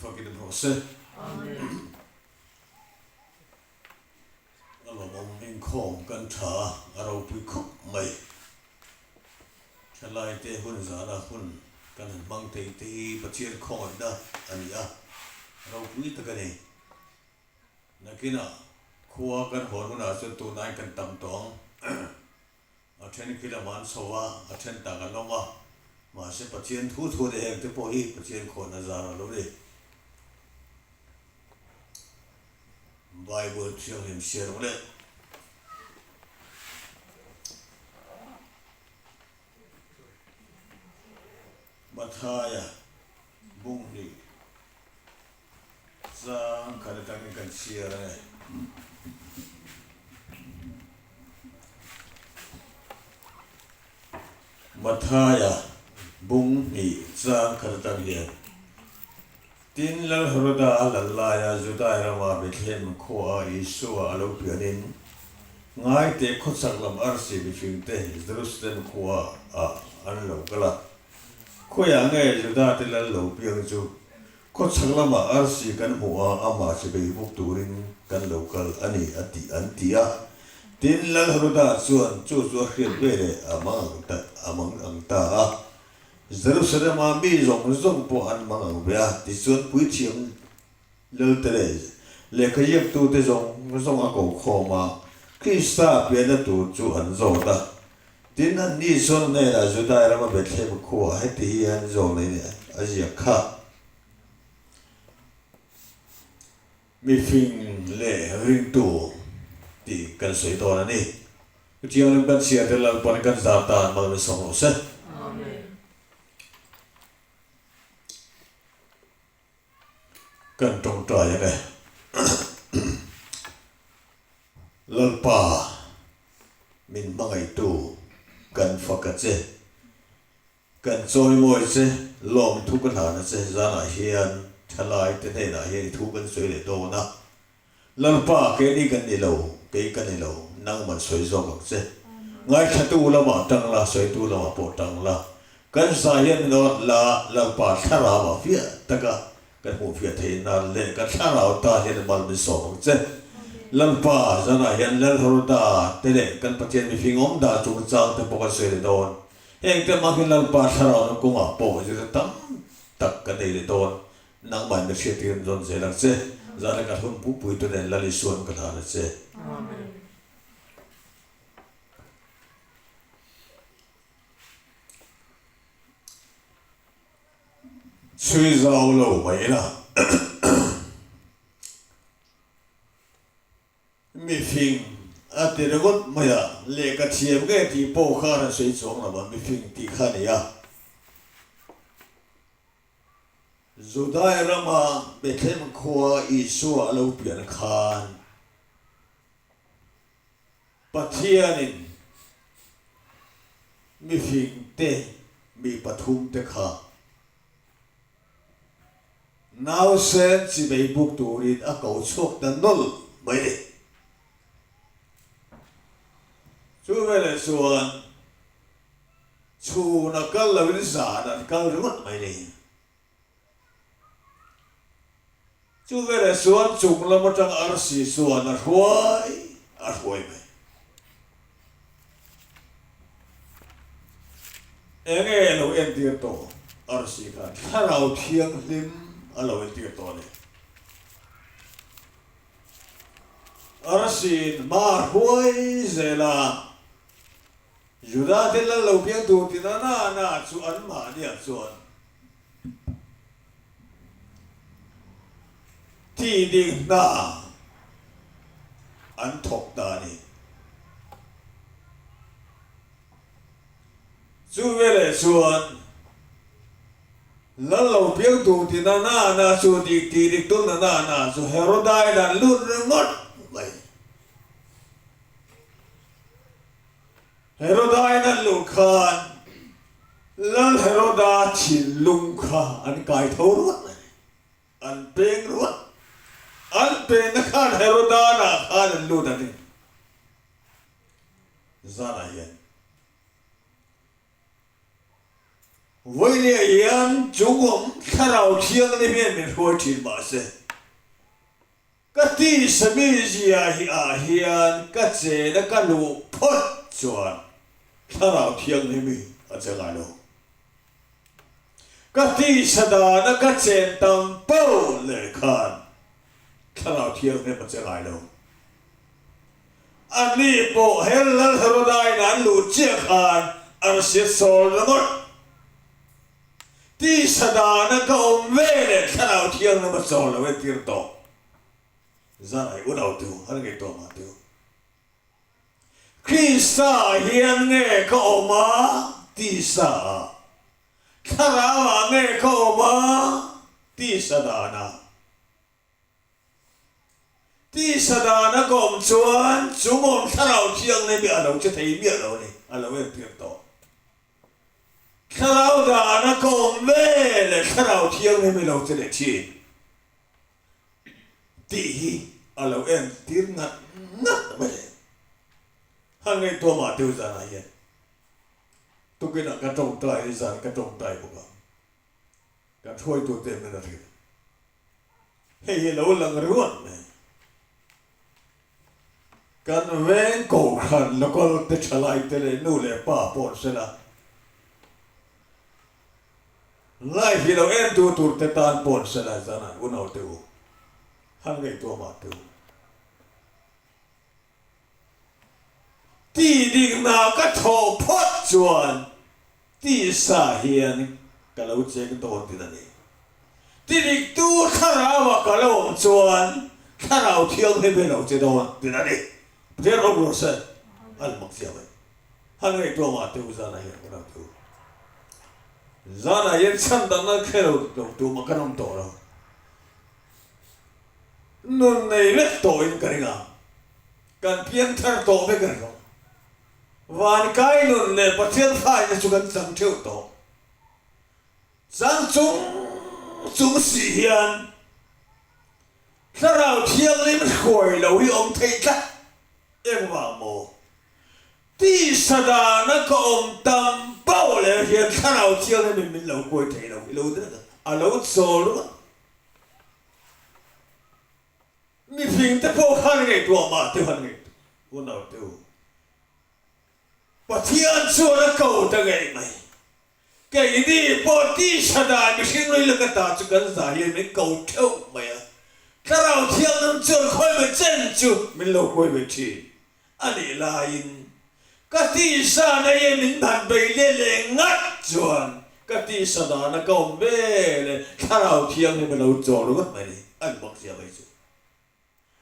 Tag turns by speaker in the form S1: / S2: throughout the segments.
S1: fakin awm rawh se. A lawmawm inkhawm kan tha a, a ropui khawp mai. Thalaite hun zana hun kan han hmang thei te hi Pathian khawngaihna a ni a, ropui tak a ni. Nakinah khua kan hawn hunah chuan tunai kan tam tawh ang. A then khi lamah an chho a, a then tak an awm a. Mahse Pathian thu thu te heng te pawh hi Pathian khawnna zar a lo ni. Bible thianghlim siar ang leh. Mathaia bung hnih chang khat atangin kan chhiar a ni. Mathaia bung hnih chang khat atang hian, Tin, Lal Heroda a lal laia Judai rama Bethlehem khuaah Isua a lo pianin, Ngaite khawchhak lam arsi mihringte Jerusalem khua ah an lo kal a. Khawiah nge Juda te lal lo piang chu? Khawchhak lamah arsi kan hmuh a, amah chi bei buk turin kan lo kal a ni a ti an ti a. Tin, Lal Heroda chuan chu chu a hriat ve leh a mang ang ta a mang ang ta a. Jerusalem-a mi zawng zawng pawh an mang ang ve a, tichuan puithiam Lelte leh lehkha ziaktute zawng zawng a ko khawm a, Krista pianna tur chu an zawt a. Tin, anni chuan hnenah Judai rama Bethlehem khuaah heti hian zawlnei a ziak kha. Mifing leh ringtu tih kan sawi dawn a ni. Chutiang lam kan chhiar te Lalpa'n kan zar tan mal min sawm rawh se. Kan tawngtai ang e. Lalpa min hmangaihtu kan fak a che. Kan chawimawi che, lawmthu ka hlan a che. Zanah hian thalai te hnenah hian i thu kan sawi leh dawn a. Lalpa keini kan ni lo, kei ka ni lo, nangman sawi zawk ang che. Ngaithlatu lamah tang la, sawitu lamah pawh tang la. Kan zai hian min awt la, Lalpa thlarau ah fiah taka kan hmuh fiah theih nan leh kan thlarau ta hian mal min sawm ang che. Lalpa zanah hian Lalhawrda te leh kan Pathian mifing awm dah chungchang te pawh kan sawi leh dawn. Heng te hmang hian Lalpa thlarau na kawngah pawh zirna tam tak kan nei leh dawn. Nangmah in hriat tir dawn zel ang che. Zana ka hun pupui tu nen Lal Isuan ka hlan a che.
S2: Amen.
S1: Chhui zau lo mai ila. Mifing a ti ringawt mai a, lehkha thiam nge tih pawh khan a sawi chuang lo a, mifing tih kha a ni a. Judai rama Bethlehem khua Isua a lo pian khan Pathianin mifingte mi pathumte kha nausen chibei buk turin a ko chhuak ta nawlh mai ni. Chu veleh chuan chhun a kal loin zan an kal ringawt mai ni. Chu veleh chuan chung lam atang arsi chuan a hruai a hruai mai. Enge a lo entir tawh arsi khan thlarau thianghlim a lo entir tawh a ni. Arsiin hma a hruai zel a, Juda te lal lo piang tur ti na na na chu anmahniah chuan Ti ding hna an thawk ta a ni. Chu veleh chuan lal lo piang tur ti na na na chu dik ti dik tum na na na chu Herodain an lut ringawt mai. Herodain an luh khan Lal Heroda thinlung kha an kai tho ruat mai, an peng ruat. An penna khan Herodanah khan an lut a ni. Zanah hian. Vawinia hian chungawm Thlarau Thianghlim hian min hruai thin mahse, ka tisa mizia hi ah hian ka chena ka luh phawt chuan Thlarau Thianghlim hi a che ngai lo. Ka tisa dana ka chen tam poh leh khan Thlarau Thianghlim a che ngai lo. Ani pawh he Lal Herodain an luh chiah khan an hriat sawl ringawt. Tisa dana ka awm ve leh Thlarau Thianghlim a chawl lo entir tawh. Zan ai unau tu an ngei tawh mah tu. Krista hian nge ka awm a tisa ah? Thlarau ah nge ka awm a tisa danah? Tisa dana ka awm chuan chung awm Thlarau Thianghlim hi a lo che thei miah lo a ni, a lo entir tawh. Thlarau dana ka awm ve leh Thlarau Thianghlim hi lo che leh thin tih hi a lo entir ngat ngat mai a ni. Han ngaihtuah mah teu zanah hian tukinah ka tawngtai zan ka tawngtai bawk a, kan hruaitute min a hrilh. Hei hi lo lang ruat mai. Kan veng kohhran local te thalai te leh nu leh pa pawh an sela. Live hi lo en tu tur te tan pawh an sela zanah unau te u han ngaihtuah mah te u. Ti dikna ka thawh phawt chuan tisa hian ka lo cheng dawn tin a ni. Ti diktu thlarauah ka lo awm chuan thlarau thianghlim hi lo che dawn tin a ni. Pathian rawng rawh se, a mak chiang mai. Han ngaihtuah mah teh u zanah hian ka lo ti u. Zanah hian chhan dangna hre lo lo tumah kan awm tawh lo. Nun nei vek tawhin ka ring a, kan piang thar tawh vek a ri lo. Van kai nun leh Pathian faina chu kan chang theuh tawh. Chang chung chung si hian Thlarau Thianghlim hruai lo hi awm theih tlat engvang maw? Tisa dana ka awm tam pauh leh hian Thlarau Thianghlimin min lo kuai thei lo hi lo a lo chawl ringawt. Mifing te pawh khan ngaihtuah mah teuh an ngaihtuah unau te u. Pathian chuan a ko ta ngei mai. Keini pawh tisa dan mihring lui laka ta chu kan zah hian min ko theuh mai a. Thlarau Thianghlim chuan khawi mai chen chu min lo kuai ve thin. A nih laiin ka tisa na hi min dhan bei leh leh ngat chuan ka tisa dana ka awm ve leh Thlarau Thianghlim a lo chawl ringawt mai ni, a ni bawk sia mai chu.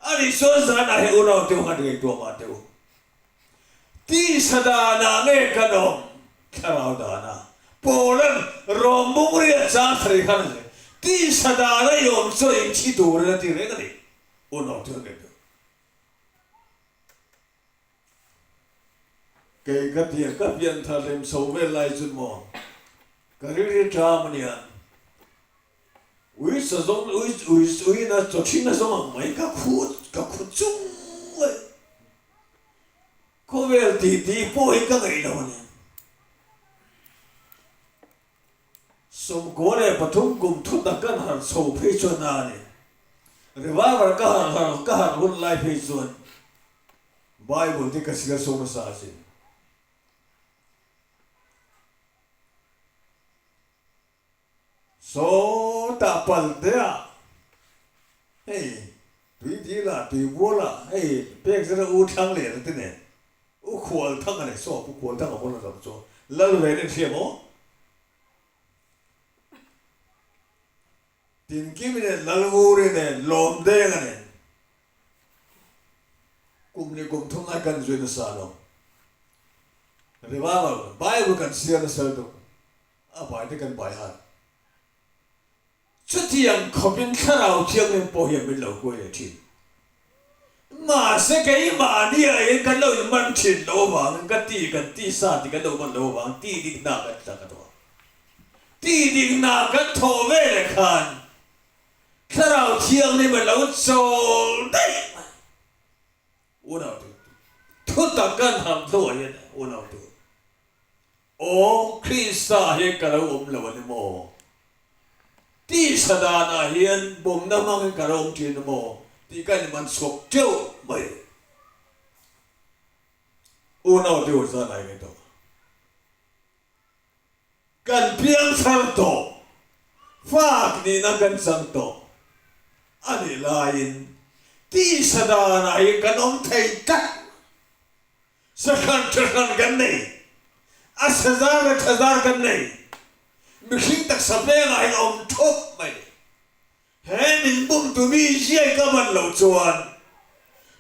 S1: A nih chuan zanah hi unau te u han ngaihtuah mah teh u. Tisa danah nge kan awm Thlarau dana? Paula'n Rom bungriah chang thari khan a sawi, Tisa dana i awm chuan in thi turin a ti reng a ni, unau te u han ngaihtuah. Kei ka pian ka pian thar lem chho vel lai chu maw ka rilri ṭam a nia. Ui sa zawng ui ui ui na chaw ṭhin a zawng ang mai ka khu ka khu chung mai. Khawvel titi pawh hi ka ngaih lo a nia. 93 kum thu tak kan harh chho phei chuan a ni. Revival ka harh harh ka harh hun lai phei chuan Bible te ka chhiar chho nasa asin. Sawtah pal te ah hei tui dil ah tui bual ah hei pek zet a u thlang leh na te nen U khual thang a ni saw pu khual thang a pawn a ram chu lal ve in hria maw? Tinkim nen lal nguri nen lawm deng a nen kum leh kum thum lai kan zui nasa lo revival bible kan chhiar nasa lutuk a bai te kan bai hat Chutiang khawpin Thlarau Thianghlim pawh hian min lo kuai leh thin. Mahse keimahni ah hian kan lo inman thin loh avangin ka ti kan ti sa tih kan lo man loh avangin ti dik hna kan tla ka tawh a. Ti dik hna kan thawh ve leh khan Thlarau Thianghlim a lo chawl daih mai. Unau te, thutak kan ham hnuah hian unau te. Aw, Krista hian ka lo awm lo a ni maw? Tisa danah hian bumna hmangin ka lo awm thin a maw? Tih ka inman chhuak teuh mai. Unau te u zanai nge tawh. Kan piang thar tawh, fak nihna kan chang tawh a nih laiin tisa danah hian kan awm thei tlat. Sahran ṭhahran kan nei, a sazar leh ṭhazar kan nei. Mihring taksa pengah hian awm thawp mai. He min bumtu mi ziai ka man loh chuan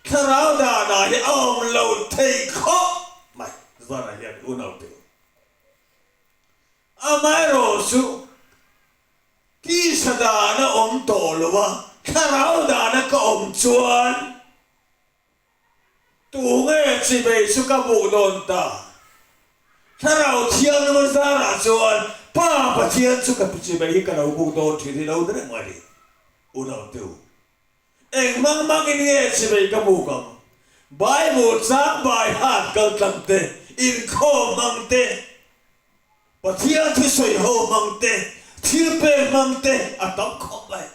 S1: thlarau danah hi a awm lo thei khawp mai. Zanah hian unaute u, amaherawhchu tisa dana awm tawh lo a, thlarau dana ka awm chuan Tunge chibei chu ka hmuh dawn ta? Thlarau Thianghlim zarah chuan Pa Pathian chu ka chibei hi ka lo buk dawn thin hi lo reng a ni. Unaute u, eng hmang hmangin nge chibei ka buk ang? Bible chang bai hat kal tlang te, inkhawm hmang te, Pathian thusawi ho hmang te, thilpek hmang te a tam khawp mai.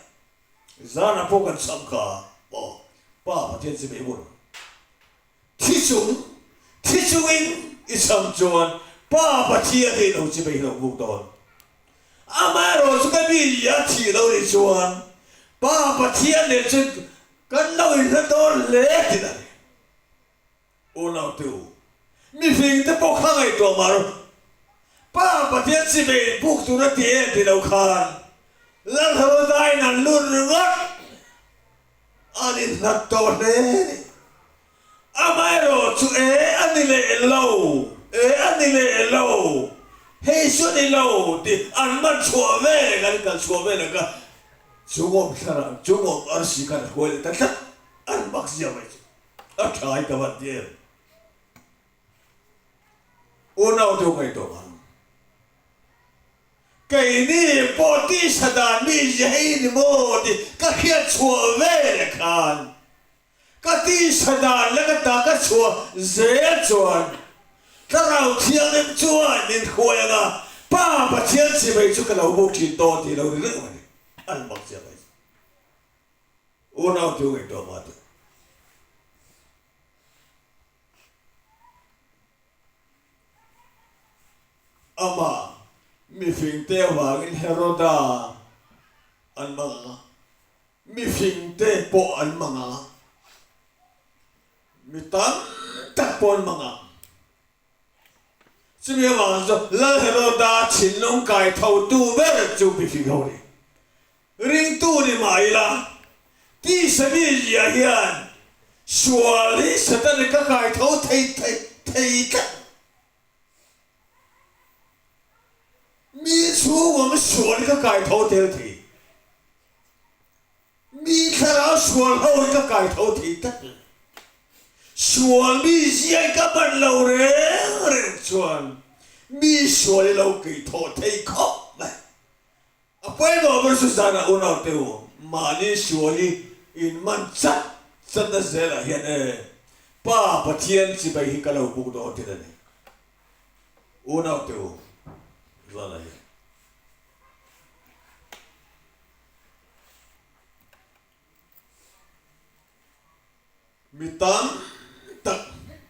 S1: Zanah pawh kan cham kha aw Pa Pathian chu bei hun. Thi chung, thi chungin i cham chuan Pa Pathian hi lo chi bei lo buk dawn. Amaherawh chu ka mi a thih lo nih chuan Pa Pathian nen chuan kan lo inhla dawn hle tih a ni. Unaute u, mifingte pawh kha ngaihtuah mar. Pa Pathian chibei buk tur a ti em ti lo khan Lalhrodaiin an lut ringawt an inhlat tawh hle a ni. Amaherawh chu e a ni leh lo, e a ni leh lo, hei chu a ni lo tih an man chhuah vel an kal chhuah vel ang kha chungawm thlarau, chungawm arsi khan a hruai leh ta tlat an mak zia mai chu. A tha i ka van ti em? Unau deuh ngaihtuah ang. Keini pawh tisa dan mi zia hi ni maw tih ka hriat chhuah ve leh khan ka tisa dan leh ka ta ka chhuah zel chuan Thlarau Thianghlim chuan min hruai ang a, Pa Pathian chimei chu ka lo buk thin dawn tih lo ri reng a ni. An mak zia mai chu. Unau chu ngaihtuah mah teh. Amah mifingte avangin Heroda an mang ang a, mifingte pawh an mang ang a, mi tam tak pawh an mang ang. Chumi avang chuan Lal Heroda thinlung kai thotu ber chu mifing ho a ni. Ringtu ni mah ila, tisa mi zia hian sual hi Satan in ka kai tho thei thei thei tlat. Mi chhungawm sual hi ka kai tho tel thei. Mi thlarau sual ho hi ka kai tho thei tlat. Sual mi zia hi ka ban lo reng reng chuan mi sual hi lo kei thawh thei khawp mai. A pawimawh ber chu zanah unaute u, mahni sual hi in man chat chatna zelah hian e, Pa Pathian chibai hi ka lo buk dawn thin a ni. Unaute u, zanah hian. Mi tam tak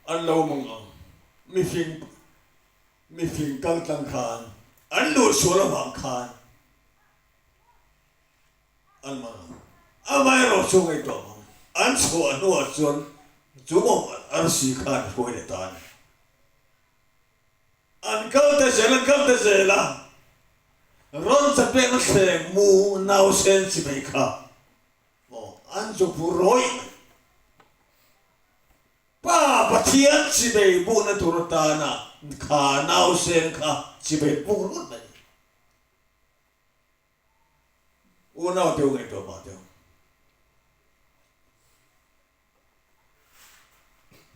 S1: an lo mang ang, mifing Mifing kal tlang khan an luh sual avang khan an mang ang. Amaherawh chu ngaihtuah mang an chhuah hnuah chuan chu awm arsi khan hruai leh ta a ni. An kal ta zel, an kal ta zel a, rawn chapekna thleng mu nausen chi mai kha maw an zu pur rawih mai. Pa Pathian chibei bukna tur atana kha nausen kha chibei buk ringawt mai. Unau deuh ngaihtuah mah deuh.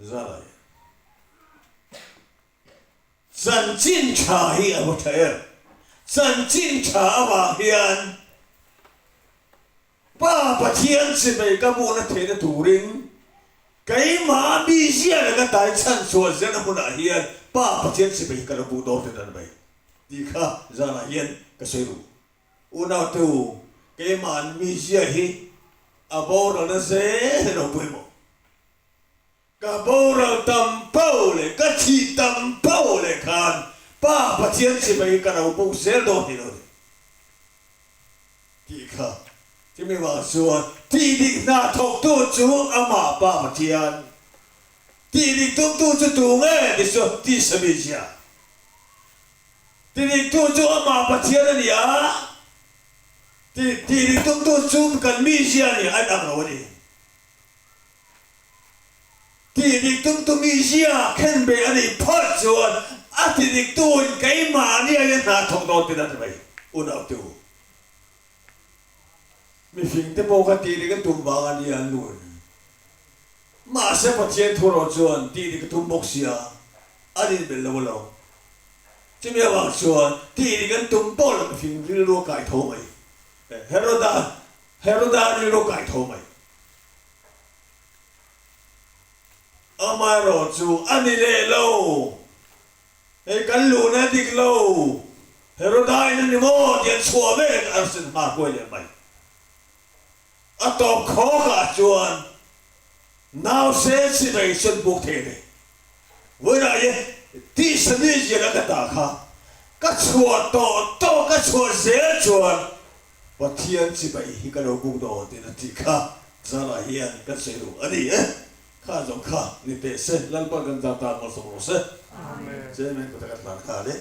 S1: Zalai. Chanchin tha hi a va tha em. Chanchin tha avang hian Pa Pathian chibei ka bukna theihna turin. Keimah mizia leh ka tai chhan chhuah zelna hmunah hian Pa Pathian sipai hi ka lo buk dawn thin a ni mai tih kha zanah hian ka sawi ru. Unau te u, keimah mizia hi a boralna zel hi lo pawimawh. Ka boral tam po leh ka thih tam po leh khan Pa Pathian chibai hi ka lo buk zel dawn tih lo ni tih kha chumi vang chuan tih dik hna thawktu chu amah Pa Pathian tih dik tumtu chu tu nge ti chu tisa mizia ti diktu chu amah Pathian a ni a tih dik tumtu chu kan mizia a ni a inang lo a ni. Tih dik tumtu mizia khenbeh a nih phawt chuan a ti diktuin keimahni a in hna thawk dawn tina ti mai unaute u. Mifing te pawh kha tih dik a tum vang a nia an lun. Mahse Pathian thu rawh chuan tih dik a tum bawk sia an inbelh lo alawm. Chumi avang chuan tih dik an tum pawh lo mifing rilru a kai tho mai. Heroda Heroda rilru a kai tho mai. Amaherawh chu a ni leh lo. Hei kan luhna a dik lo. Heroda in a ni maw tih an chhuah vek a arsen hma huai leh mai. A tawp khawkah chuan nausen sipai chuan buk thei a ni. Vawiinah hian tisa mizia ka ta kha ka chhuah tawh tawh ka chhuah zel chuan Pathian chibai hi ka lo buk dawn tiin a tih kha zanah hian kan sawi duh a ni e. Kha zawng kha ni teh se, Lalpa kan zah tan malsawm rawh se. Amen. Chairman kut a kan hlan nghal e.